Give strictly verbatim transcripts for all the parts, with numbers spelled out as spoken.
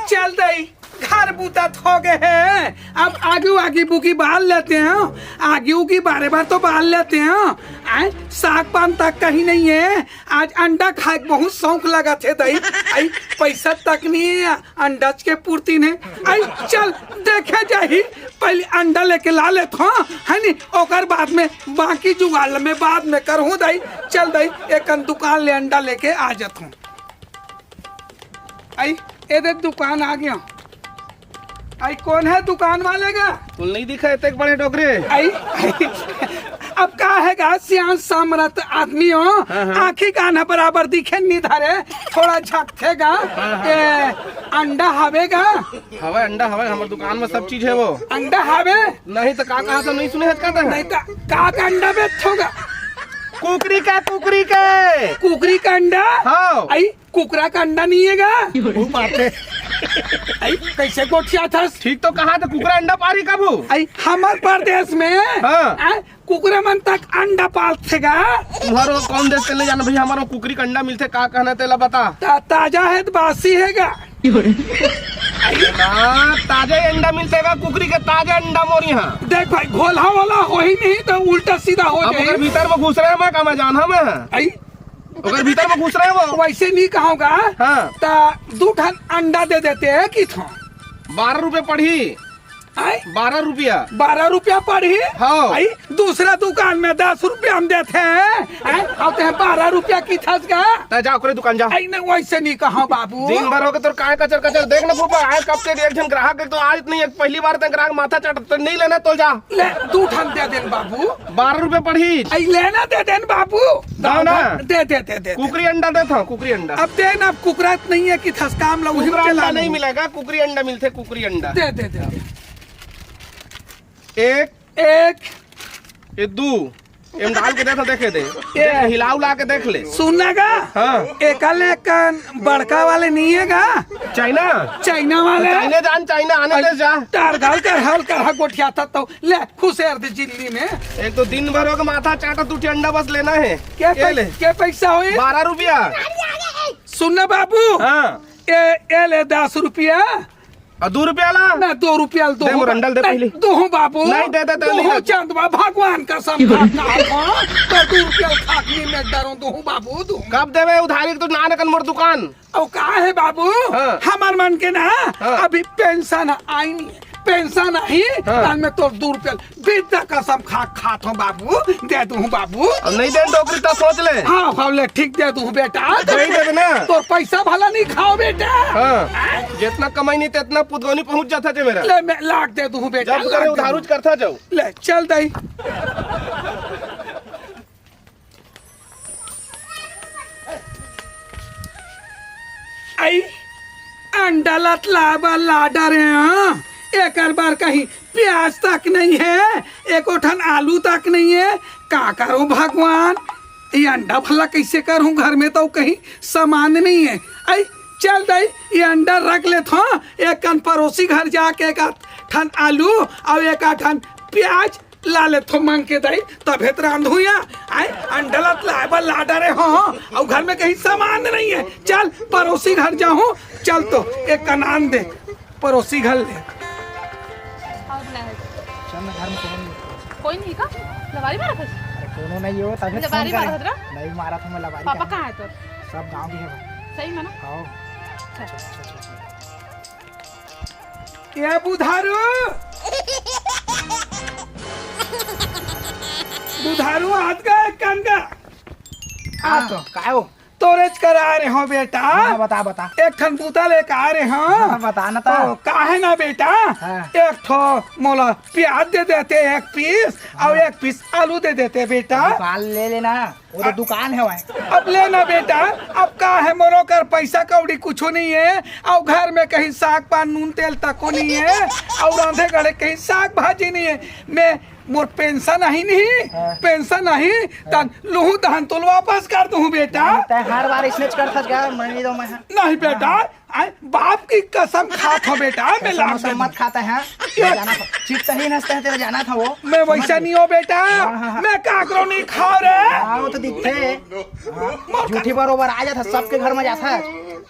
चल दई, घर बुता त हो गए हे, अब आगी वागी बुगी बाल लेते हैं। आगी उगी बारे बार तो बाल लेते हैं। आए, साग पान तक कहीं नहीं है। आज अंडा खाए के बहुत शौक लगथे दई। आई, पैसा तक नहीं है, अंडा के पूर्ति ने। आई, चल देखे जाही, पहले अंडा लेके ला लेत हो, है नी? ओकर बाद में बाकी जुगाड़ में बाद में करहूँ दई। चल दई, एक दुकान ले अंडा लेके आ जात हूँ। आई, ए दे दुकान आ गया। आई, कौन है दुकान वाले गा? तुम नहीं दिखा इतने बड़े डोकरे। आई, आई, अब का है गा, सियान सामरथ आदमी हो, हाँ, हाँ। आँखी कान बराबर दिखे नहीं धरे, थोड़ा झकथे गा। हाँ, हाँ। ए, अंडा हवे गा? हवे, अंडा हवे, हमर दुकान में सब चीज है वो। अंडा हवे? नहीं तो का कहा था, नहीं सुने है का था? नहीं तो का का अंडा बेचथो गा? कुकरी का, कुकरी के। कुकरी का अंडा? हाँ। आई, कुकरा का अंडा नहीं है गा? वो पाते। आई, कैसे गोठियाथस? ठीक तो कहा था, कुकरा अंडा पारी कब हो? आई, हमर प्रदेश में, हाँ। आ, कुकरा मन तक अंडा पालथे गा। तुम्हारो कौन देश के ले जाना भैया, हमारो कुकरी का अंडा मिलथे, का कहना तेला बता। ता-, ताजा है तो बासी है गा? ना, ताजा ही अंडा मिलथे गा, कुकरी के ताजा अंडा मोर यहाँ। देख भाई, घोलहा वाला हो ही नहीं तो उल्टा सीधा हो अब जाए। ओकर भीतर में घुस रहे मैं, का मैं जान हूँ मैं? आई, ओकर भीतर में घुस रहे वो। वैसे नहीं कहोगा। हाँ। ता दू ठन अंडा दे देते हैं कि थो। बारह रुपए पड़ही। आय? बारह रुपया। बारह रुपया पड़ही? हाँ। आई, दूसरा दुकान में दस रुपया हम देते हैं। आय? और ते बारह रुपया की थस का? ता जा ओकरे दुकान जा। आई, नहीं, वैसे नहीं कहा बाबू। दिन भर हो गए तोर काय कचर कचर। देख ना फूफा, आज कब से एक झन ग्राहक, एक तो आज नहीं, एक पहली बार ते ग्राहक माथा चाट, तो नहीं लेना तो जा। ले, दू ठन दे देन बाबू। बारह रुपए पड़ही। आई, लेना दे देन बाबू। दाव ना। दे, दे, दे, दे, दे। कुकरी अंडा देत हूँ, कुकरी अंडा। अब दे ना, अब कुकरा नहीं है कि थस काम ला, उही कुकरा चला अंडा नहीं लूँ। मिलेगा, कुकरी अंडा मिलथे, कुकरी अंडा। दे, दे, दे, दे। एक, एक। ये दू, एम डाल के देखो, देखे दे। ये। देख, हिला उला के देख ले। सुनना गा? हाँ। एकल एक बड़का वाले नहीं है गा? चाइना? चाइना वाले? चाइना जान, चाइना आने दे जा। टारगल कर हल कर हा गोठिया था तो ले, खुसेर दे जिल्ली में। एक तो दिन भर हो गए माथा चाटा, दू ठे अंडा बस लेना है। के ये पै-, ले। के पैसा होई? बारह रुपया। सुन ना बाबू। हाँ। ए, ए ले दस रुपया। आ, दू रुपया ला। ना, दू रुपया ला, दे, दू मोर अंडा ल दे नहीं, पहले। दू हूँ बाबू। नहीं, दे, दे, दे, दू नहीं हूँ दे। चंदवा, भगवान कसम खा, खा, खा। तो दू रुपया खाकनी में डरो, दू हूँ बाबू, दू हूँ। कब देवे उधारी? तू ना नकन मोर दुकान। ओ का है बाबू? हाँ। हमर मन के ना, हाँ। अभी पेंशन आई नहीं है। पेंशन आई, हाँ। तान में तोर दू रुपया बिद्दा कसम खा, खात हूँ बाबू, दे दू हूँ बाबू। अब नहीं दे डोकरी तो सोच ले। हाँ, हाँ, ले, ठीक दे दू हूँ बेटा। दे ही देबे ना। तोर पैसा भला नहीं खाओ बेटा। हाँ। हैं? जितना कमाई नहीं, तितना पुदगौनी पहुंच जाता जे मेरा। ले, मैं लाख दे दू हूँ बेटा, जब करे लाख दे उधारू दू। करता जाओ। ले, चल दई। आई, अंडा लतलाए बर ला डरे हंव। एकर बर कहीं प्याज तक नहीं है, एको ठन आलू तक नहीं है। का करूं भगवान, ये अंडा भला कैसे करूं? घर में तो कहीं सामान नहीं है। आई, चल दई, ये अंडा रख लेत हंव, एक कन पड़ोसी घर जाके एक ठन आलू अउ एक ठन प्याज ला लेथो मांग के दई, तभे त रांधहूं या। आय, अंडा लतलाए बर ला डरे हंव, अउ घर में कहीं सामान नहीं है। चल, पड़ोसी घर जाहूं, चल तो, एक कन आन दे, पड़ोसी घर ले। और बुलाए हो? चल ना, घर में कोनो नहीं। कोई नहीं का? लबारी मारत हस? अरे, कोनो नहीं हो, तभे त फोन करे। लबारी मारत हस ना? नहीं मारत हंव मैं लबारी। पापा कहाँ है तोर? सब गाँव के है भाई। सही में ना? हाँ। अच्छा। ए बुधारू, बुधारू, हाथ का एक कान का। हाँ, तो काय हो? तोरेच कर आए रहे हंव बेटा। हाँ, बता, बता। एक ठन बूता लेके आए रहे हंव। हाँ, बता ना ता। तो काहे ना बेटा, हाँ। एक ठो मोला प्याज दे देते एक पीस, हाँ। अउ एक पीस आलू दे देते बेटा। दुकान ले लेना। वो तो दुकान है भाई। अब ले ना बेटा, अब का है, मोरो कर पैसा कौड़ी कुछो नहीं है, अउ घर में कहीं साग पान, नून तेल तको नहीं है, अउ रांधे गढ़े कहीं साग भाजी नहीं है। मैं, मोर पेंशन आही नहीं, हाँ। पेंशन आही, हाँ। तन लूहूं तहन तोल वापस कर दूहूं बेटा। नहीं, तै हर बार इसने करथस का, मैं नहीं दो मैं। नहीं बेटा, हाँ। आय, बाप की कसम खात हंव बेटा, मैं कसम लाख कसम दे मत खाता है। ये मैं जाना था। चित्तहीन हंसता है, तेरा जाना था वो। मैं वैसा नहीं हूं बेटा। हाँ, हाँ, हाँ। मैं काकरो नहीं खाओ रे। हाँ, वो तो दिखते। हाँ, झूठी बरोबर आ जाता, सबके घर में जाता है।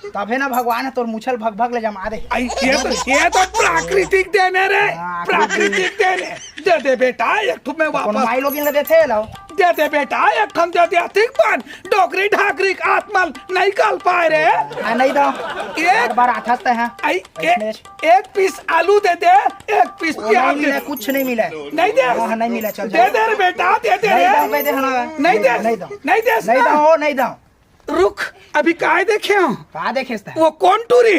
तभे ना भगवान ह तोर मुछल भग भग ले जमा दे। आई, ये तो, ये तो प्राकृतिक देन हे रे, हाँ, प्राकृतिक देन हे। दे दे बेटा, एक ठो मैं कोनो वापस माई लोगिन ला देथे ला। दे दे बेटा, एक ठन दे दे, ठीक बन, डोकरी ढाकरी के आत्मा नहीं कल पाए रे। हाँ, नहीं दो। एक बार आथस ते हैं। आई, ए-, एक पीस आलू दे दे, एक पीस प्याज दे दे। कुछ नहीं मिला। नहीं दे। हाँ, नहीं मिला, चल दे दे रे बेटा, दे दे रे। नहीं दे, नहीं दे। नहीं दे, नहीं दे। नहीं दे, नहीं दो, नहीं दो। रुक, अभी काय देखे हो? का देखे हस? वो कोन टूरी?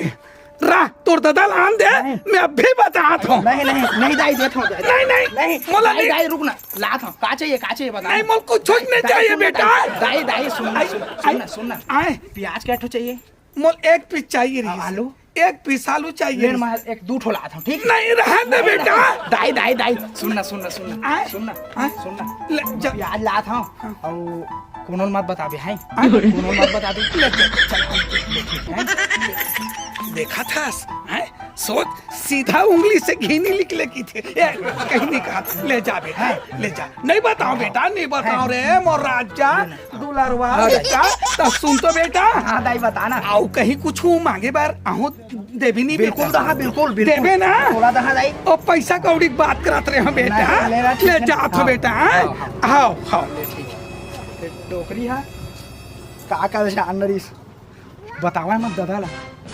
रा, तोर ददा ला आन दे, मैं अभी बतात हूँ। नहीं, नहीं, नहीं दाई, देत हूँ। नहीं, नहीं, नहीं, मोला दाई, नहीं। दाई, रुक ना, लात हूँ। का चाहिए, का चाहिए, बता। नहीं, मोला कुछ नहीं चाहिए, बेटा। दाई, दाई, सुन ना, सुन ना, सुन ना। आए। प्याज कै ठो चाहिए? मोला एक पीस चाहिए रही। आलू? एक पीस आलू चाहिए। लेन, मैं एक दू ठो लात हूँ, ठीक? नहीं, रहन दे बेटा। दाई, दाई, दाई, सुन ना, सुन ना, सुन ना, आए? सुन ना, आए? सुन ना। ले, जा। प्याज लात हूँ। हाँ। अउ कोनो ल मत बताबे, हैं? हाँ? कोनो ल मत बताबे। ले, ले, चल, ठीक, ठीक, हैं? देखा था, हैं? सोच, सीधा उंगली से घी नहीं निकले की थे। ए, कहीं नहीं कहा, ले जा बेटा, ले जा। नहीं बताओ बेटा, नहीं बताओ रे, मोर राजा, दुलरवा बेटा, तो सुन तो बेटा। हाँ, दाई, बता ना। अउ कहीं कुछ मांगे बर आहूँ देबे नहीं बेटा। बिल्कुल दहा, बिल्कुल, बिल्कुल। देबे ना? थोड़ा दहा, दाई। ओ, पैसा कौड़ी के बात करत रहे हो बेटा। ले, ले, ले, ले ठीक है। जात हो हाँ, बेटा, हाँ? हाँ, हाँ। हाँ, हाँ। ले, ठीक है। डोकरी हा, का का जान रहीस? बतावा मत ददा ला।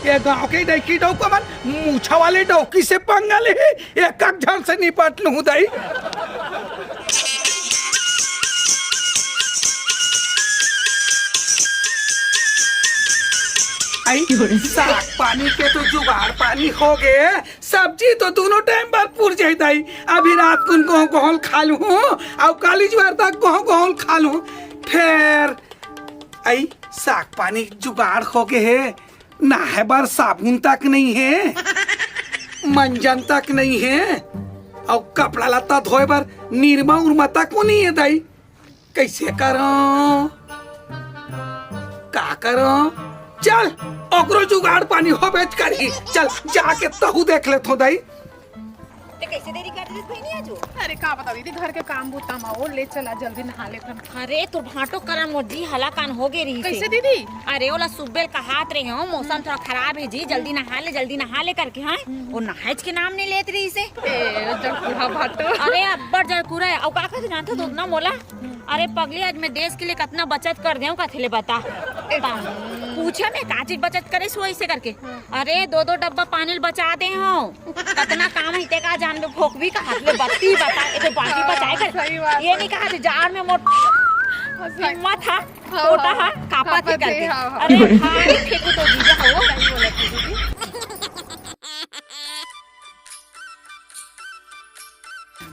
ये गांव के डौकी डौका मन मूछा वाले डौकी से पंगा ले, एक एक झन से निपट लूं दाई। आई, साग पानी के तो जुगाड़ पानी हो गए, सब्जी तो दोनों टाइम बर पुर जाई दाई। अभी रात कुन गोहूं गोहूं खा लूं, अउ काली जुआर तक गोहूं गोहूं खा लूं। फेर आई, साग पानी जुगाड़ हो गए हे, नहाए बर साबुन तक नहीं हे, मंजन तक नहीं हे, अउ कपड़ा लत्ता धोए बर निरमा उरमा तक वो नहीं हे दाई। कैसे करो, का करो? चल, ओकरो जुगाड़ पानी होबेच करही। चल, जाके तहू देख लेथो दाई। ते कैसे देरी कर दिस बहिनी आजू? अरे का बता दीदी, घर के काम बूता मा वो ले चला जल्दी नहा ले थन। अरे तोर भांटो करम मोर जी हलाकान हो गे रही कैसे दीदी? अरे ओला सुब्बे ल कहात रहे हो, मौसम थोड़ा खराब है जी, जल्दी नहा ले, जल्दी नहा ले करके, हाँ? वो नहाएच के नाम नहीं लेत रही से। ए, जड़कुड़ा भांटो। अरे अब्बड़ जड़कुड़ा है। अउ का कहते जानते हो ना मोला? अरे पगली, आज मैं देश के लिए कितना बचत कर दे हूँ, कथे ले बता। पूछे मैं का चीज बचत करे सो ऐसे करके? अरे दो दो डब्बा पानी ल बचा दे हूँ। कतना काम है ते का जान लो, खोकबी का हाथ ले बत्ती बता, ये तो बाकी बचाए कर। सही बात ये है। नहीं कहा थे जाड़ में मोट हाँ, सही। हिम्मत हा, हाँ, कोटा हाँ, हा, कापा थे कापा थे, करके। हाँ, हाँ। अरे भारी फेंकू तो जीजा हो। सही बोला थी दीदी।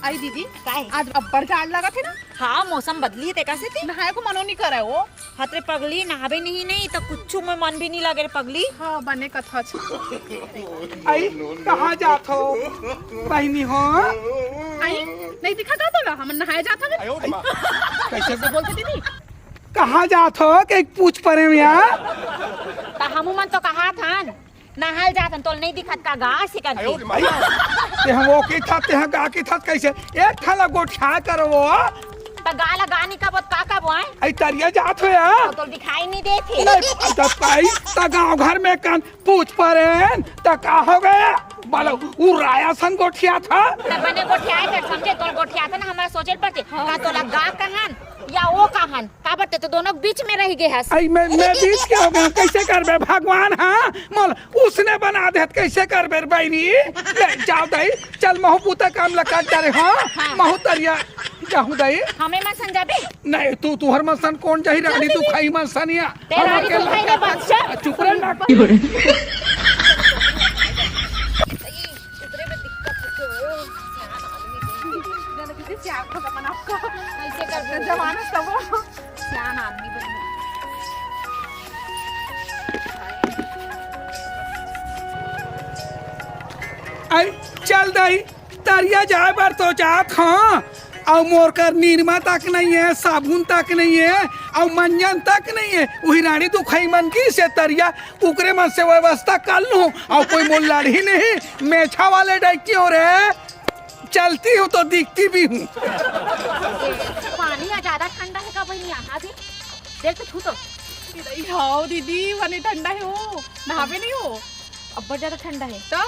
आई दीदी, काय? आज अब्बड़ जाड़ लगत हे ना? हाँ, मौसम बदली हे, तेकर सेती। नहाए को मनो नहीं करे वो। हत रे पगली, नहाबे नहीं, नहीं त कुछु में मन भी नहीं लगे रे पगली। हाँ, बने कथच। आई, कहाँ जात हो, बहिनी हो? आई, नहीं दिखा का तोला? हम नहाए जात हन। कैसे से बोलते दीदी? कहाँ जात हो? के पूछ परे में यार। त हमू मन तो कहा थन। नहाल जात हन, तोल नहीं दिखत का गा सिकन के? भाई, ते हम वो की था, ते हम गा की था, कैसे? एक थाला गोठिया कर वो। त गा ला गा नहीं कबो, त का कबो आए? आई तरिया जात हो या? तो तोल दिखाई नहीं देत हे। नहीं, जब आई, त गांव घर में कन पूछ परेन, त का हो गया? बोलो, उ राया सन गोठिया था। त बने गोठिया कर समझे, तोल गोठिया था ना, हमारा सोचे पड़ते। का तोला गा कहन या वो कहन? काबर ते तो दोनों के बीच में रह गए हस। आई मैं, मैं बीच के हो गया हूँ, कैसे करबे भगवान? हाँ, मोल उसने बना दे, कैसे करबे रे बहिनी? ले, जाओ दाई, चल महू पूता काम ला काट डारे, हाँ? हाँ। महू तरिया जाहूँ दाई। हमें मन सन जाबे? नहीं, तू, तुहर मन सन कौन जाही, रानी तू खाई मन सन या। ते हम रानी अकेले तू खाई नहीं बच्चा। चुप रह ना। उतरे में दिक्कत होथे ओ, सियान आदमी बन के। जाने दीदी, सियान को अपन आपको। कैसे कर दे? जमाना सब वो। सियान आदमी बन के। आई, चल दाई, तरिया जाए बर तो जात हूँ। अउ मोर कर निरमा तक नहीं है, साबुन तक नहीं है, अउ मंजन तक नहीं है। उही रानी दुखई मन की से तरिया उकरे मन से व्यवस्था कर लूं। अउ कोई मोर लड़ही नहीं, मेछा वाले डैकी हो रे। चलती हूँ तो दिखती भी हूँ। पानी आ ज्यादा ठंडा है का बहिनी? यहाँ भी देख तो छू तो। हाव दीदी, बने ठंडा हे वो, नहाबे नहीं हो? अब्बड़ ज्यादा ठंडा हे। तो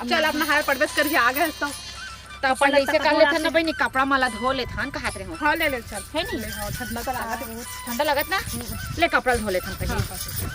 चल, अब नहाए पड़बे, कर ही आ गए तो। तो अपन ऐसे कर लेथन ना बहिनी, कपड़ा मला धो लेथन, कहात रहे हो। हाँ, ले ले, चल। है नी? ले, हाँ, ठंडा तो लागत हे बहुत। ठंडा लागत ना? ले, कपड़ा धो लेथन पहले। हाँ, हाँ, ठीक हे।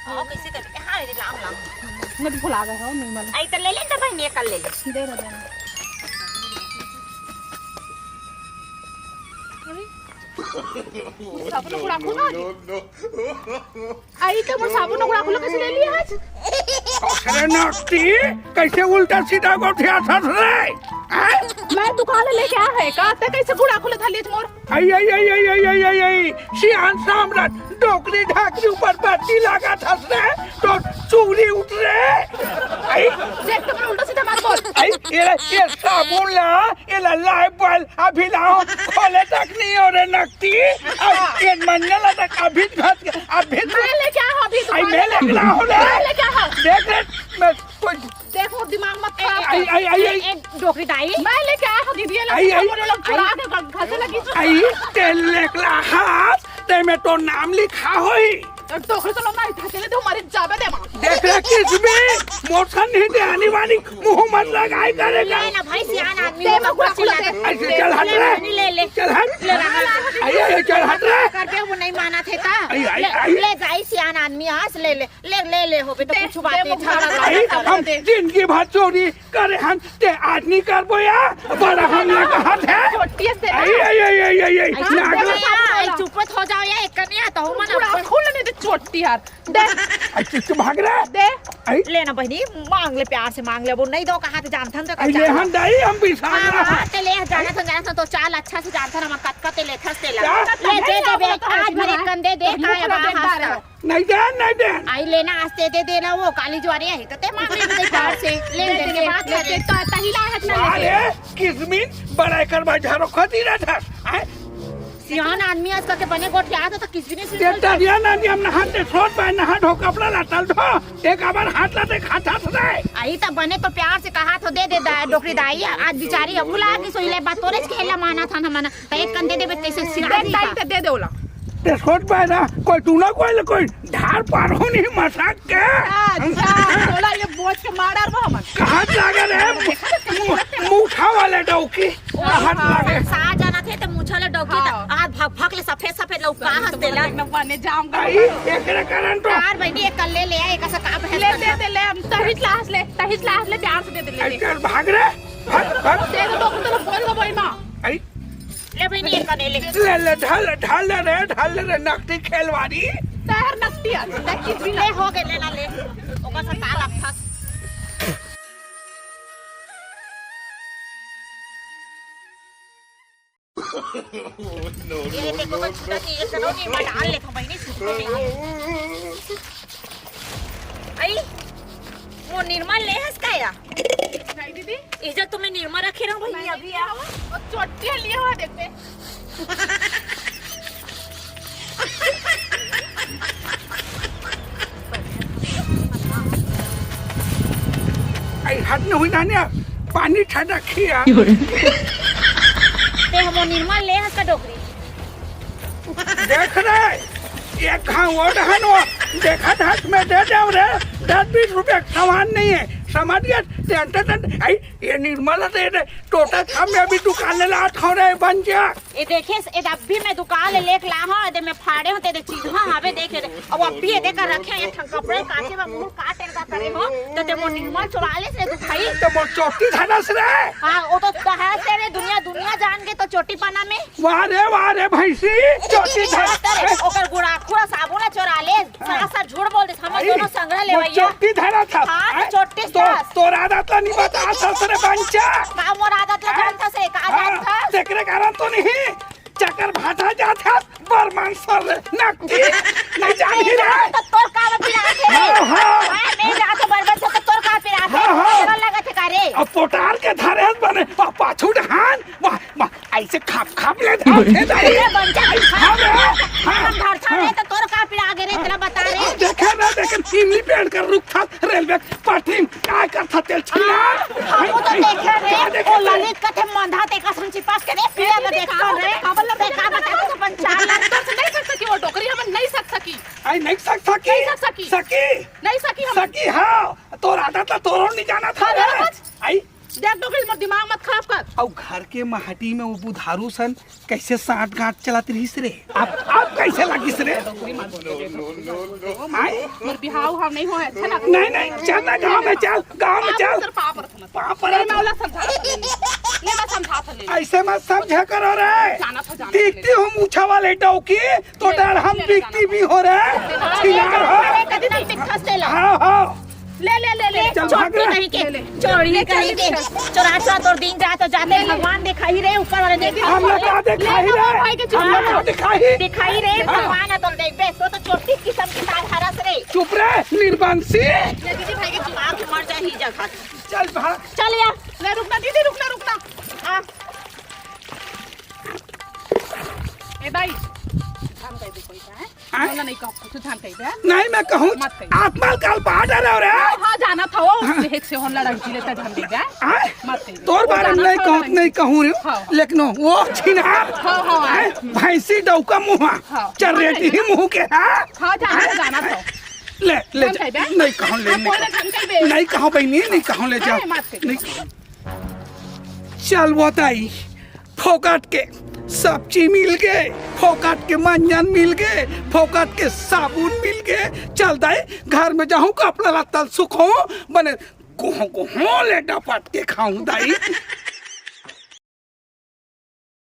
हाँ, कैसे कर? हाँ, ये लाम, लाम। मैं तो भुला गए हो, नहीं मालूम। आई तो ले ले, तो भाई, मैं कर ले ले। दे रहा, दे रहा। अरे, साबुन उड़ा खुला। आई तो मोर साबुन उड़ा खुला कैसे ले लिया आज? अरे नकटी, कैसे उल्टा सीधा गोठियाथस रे? हैं? मैं दुकान ले लेके आया है का? ते कैसे गुड़ा खुले था लीत मोर? आई, आई, आई, आई, आई, आई, आई, आई, सियान सामरथ, डोकरी ढाकरी ऊपर बत्ती लागाथस रे, तो चूड़ी उठ रे। आई, देख तो मैं उल्टा सीधा मत बोल। आई, ये, ये साबुन ला, ये ला, लाइफबॉय, अभी लाओ, खोले तक नहीं हो रे नकटी। आई, ये मंजन ला तक अभी घस, अभी मैं लेके आया हूँ अभी आई, दुकान मैं से। लेके लाओ रे। मैं लेके आया हूँ। देख रे, मैं कोई देख, मोर दिमाग मत खराब कर। आई, आई, आई, ए, आई। ए, डोकरी दाई। मैं लेके आया हूँ दीदी, ये लोग आई, आई। बोले लोग चुरा के घर से लगी। आई, तेल लेकला हाथ, ते में तो नाम लिखा होई। और डोकरी तो लोग ना उठा के ले दे, हमारी जाबे दे माँ। देख रे किसमी, मोसन नहीं दे आनी वाली, मुंह मत लगाई करेगा। ले ना भाई, सियान आदमी दे, हो, मैं कुछ कुछ चिल्ला दे। ऐसे चल हट ले, रे। पानी ले ले। चल हट। ले रहा है। आई, आई, चल हट रे। कर दे, वो नहीं माना थे ता। आई, आई, ले, आई। ले जाई सियान आदमी, आज ले ले। ले, ले, ले, होबे तो दे, कुछ बात दे, नहीं, मुखड़ा झगड़ा लगा आई, कर हम दे। जिंदगी भर चोरी करे हन, ते आज नहीं करबो या, बड़ा हम ना कहत है। छोटी से ना। आई, आई, आई, आई, आई, आई, आई, ना दे, कर। आई, चुप हो जाओ या, एक कनिया तो हम ना चुड़ा खोल नहीं दे, छोटी यार। दे। आई, चुप, चुप भाग रे। दे। आई। ले ना बहिनी, मांग ले, प्यार से मांग ले, वो नहीं दो कहा तो जानथन तो आई, ले हम दाई, हम भी हाँ, सामने हाँ, हैं। ते ले, जानथन, जानथन, तो चाल अच्छा से जानथन, हम कतका ते लेथस ते ला। क्या? ले, दे, दे, दे, आज भर एक कन दे, दे, तो का मुंह है, पूरा बा, देखता हंसता। रहे। नहीं देन, नहीं देन। आई लेना, आज ते दे देना, वो काली जुआरी आई, तो ते मांग ले, दे, प्यार से, ले, ले, ले, ले, ले, बात ले, कर ले, ले। तो तही ला है, इतना वाह लेके। रे, किसमिन बड़ा कर भाई झारो खती रहता। आए? सियान आदमी आज करके बने गोठिया तो, तो किसमिन से ते तरिया ना नियम नहा ते छोट भाई नहा धो कपड़ा ला तल धो। एक अबर हाथ ला ते खाता तो दे। आई तो बने तो प्यार से कहा तो दे दे दा-, डोकरी दाई, आज बिचारी अब भुला के सोई ले, बात तोरे खेला माना था ना माना। त एक कन दे देबे, तैसे सिरा देख, दी ताई का? ते दे दे ओला। ते सोच पाए ना, कोई तू ना कोई ले कोई धार पार हो नहीं मसाक के। अच्छा, तोला ये बोझ के मार डारबो हमन। कहाँ लागे रे? मु-, मुठा वाले डौकी। ओ, कहाँ हाँ, लागे? सा जाना थे ते मुछा ले डौकी हाँ। त आज भक भक ले सफेद सफेद लौका हंस देला। मैं बने जाम आई, एकरे कारण तो यार बहनी, एक कल्ले ले आ, एक ऐसा का बहस ले, करता? दे दे, ले, हम तहित लास ले, तहित लास ले, प्यार से दे दे, ले, ले। चल, भाग रे, भाग, भाग। दे दे, तो, तो बोल दो, बोल ना। आई, ले बहनी, एक कने ले। ले, ले, ढाल, ढाल ले रे, ढाल ले रे, नकटी खेलवाड़ी। तहर नकटी आ, नकटी भी ले, हो गए, ले ना ले। ओकर से का लगता? ये देखो, बस छुटा नहीं, ये करो नहीं, मैं डाल लेता हूँ, बहनी, सूखो नहीं। आई, वो निर्मल ले हंस का या? नहीं दीदी। इज्जत तुम्हें निर्मल रखे रहो, बहनी, अभी आओ। और चोटियाँ लिए हुआ देखते। आई हाथ में हुई ना, पानी ठंडा खिया। ते हमो निर्मल ले हंस का डोकरी। देख रे, एक घाव और हनो, देखा था मैं दे देव रे, दस बीस रुपया का सामान नहीं है, समझ गया? टेंट, टेंट, आई, ये निर्मल दे दे, टोटा था मैं अभी दुकान ले लात हूँ रे, बन जा। ये देखे, ये अभी मैं दुकान ले लेके ला हूँ, ये मैं फाड़े हूँ, तेरे चीज हाँ, हवे देखे रे। अब अभी ये देखा रखे हैं, ये ठंका पड़े, काटे में मुंह काटे का करे हो, तो ते मोर निर्मल चुरा ले से तू खाई। तो मोर चोटी धरस रे। हाँ, वो तो कहा तेरे दुनिया, दुनिया जान के तो चोटी पाना में। वाह रे, वाह रे भैंसी, चोटी धर। तेरे ओकर गुड़ाखुरा साबुन चोरा ले, सारा सारा झूठ बोल दे, हम आई, दोनों संग्रह ले वो भैया। चोटी धरा था। हाँ, तो आई, चोटी तो, था। तोर आदत ला नहीं बता ससुर बंचा। का मोर आदत ला हाँ, जानता से, का हाँ, जानता? तेकरे कारण तो नहीं, चक्कर भाटा जात है, बरमान सर रे, नकटी, नहीं जान ही रहा है। तो तोर का बिना थे? हाँ, हाँ, अरे बंचा, हम घर छाड़े त तोर का पीड़ा आगे रे, तेला बता रे। देखे ना, देखे, इमली पेड़ कर रुख था, रेलवे पटरी म काय करथा तेला छीना। हम तो देखे रे, ओ ललित कथे मंधा ते का संची पास के रे, पिया न देख कर रे। ते का बता, तो पंचाल नहीं सक सकी, वो डोकरी हमन नहीं सक सकी। आई नहीं सक सकी। नहीं सक सकी। सकी। नहीं सकी हम। सकी, हाँ। तोर आदत ला तोरो नहीं जाना था रे। आई। देख डोकरी, मोर दिमाग मत खराब कर। अउ घर के महटी में वो बुधारू सन कैसे सांठ गांठ चलत रहिस रे? अब, अब कैसे लगिस रे? आई। मोर बिहाव हाव नहीं होय, अच्छा ना? नहीं, नहीं, चल ना, गांव में चल, गांव में चल। पाँव परत हन। पाँव परत हन। मैं ओला समझा ले, मैं समझा ले। ऐसे मत समझा करो रे। जाना था, जाना था। दिखती हूँ मूछा वाले डौकी, तो डर हम बिकती भी हो रे। छिनार हो। कदी नहीं दिखस तेला। हाँ, हाँ। ले, ले, ले, ले। चल, भाग रे। कहीं के, चोरी कहीं के। चोरा चोरा तोर दिन जात जाते भगवान दिखाई रे, ऊपर वाले देख। हम लोग का दिखाई रे? भाई के हम लोग का दिखाई? दिखाई रे, भगवान है, तुम देख बे, तो, तो चोटी किस्म की तार हरस रे। चुप रे, निर्बंसी। ये दीदी भाई के जुबान से मर जा ही जगह। चल भाग। चल यार। ले रुकना दीदी, रुकना, रुकना। आ। ए दाई, ध्यान कर दे कोई का है? हाँ? बोला नहीं कहूँ, कुछ ध्यान कर दे। नहीं, मैं कहूँ, मत कही। आत्मा काल पहाड़ आ रहा हो रहा है। हाँ, जाना था वो, हाँ। उसने एक से हम लड़ाई जी लेता ध्यान दे दे। हाँ? मत कही। तोर बारे में नहीं कहूँ, नहीं कहूँ रे। हाँ। लेकिन वो छिनार। हाँ, हाँ, हाँ। हैं? भैंसी डौका मुँहा। हाँ। चरेटी ही मुँह के, हाँ? हाँ, जाना, जाना था। ले, ले जा। नहीं कहूँ, ले, नहीं कहूँ। नहीं कहूँ बहिनी, नहीं कहूँ, ले जा। अरे, मत कही। नहीं कहूँ। चल वो दाई, फोकट के सब्जी मिल गे, फोकट के मंजन मिल गे, फोकट के साबुन मिल गे। चल दाई, घर में जाहूँ, कपड़ा लत्ता सुखाहूँ, बने गोहो गोहो ले डपट के खाहूँ दाई।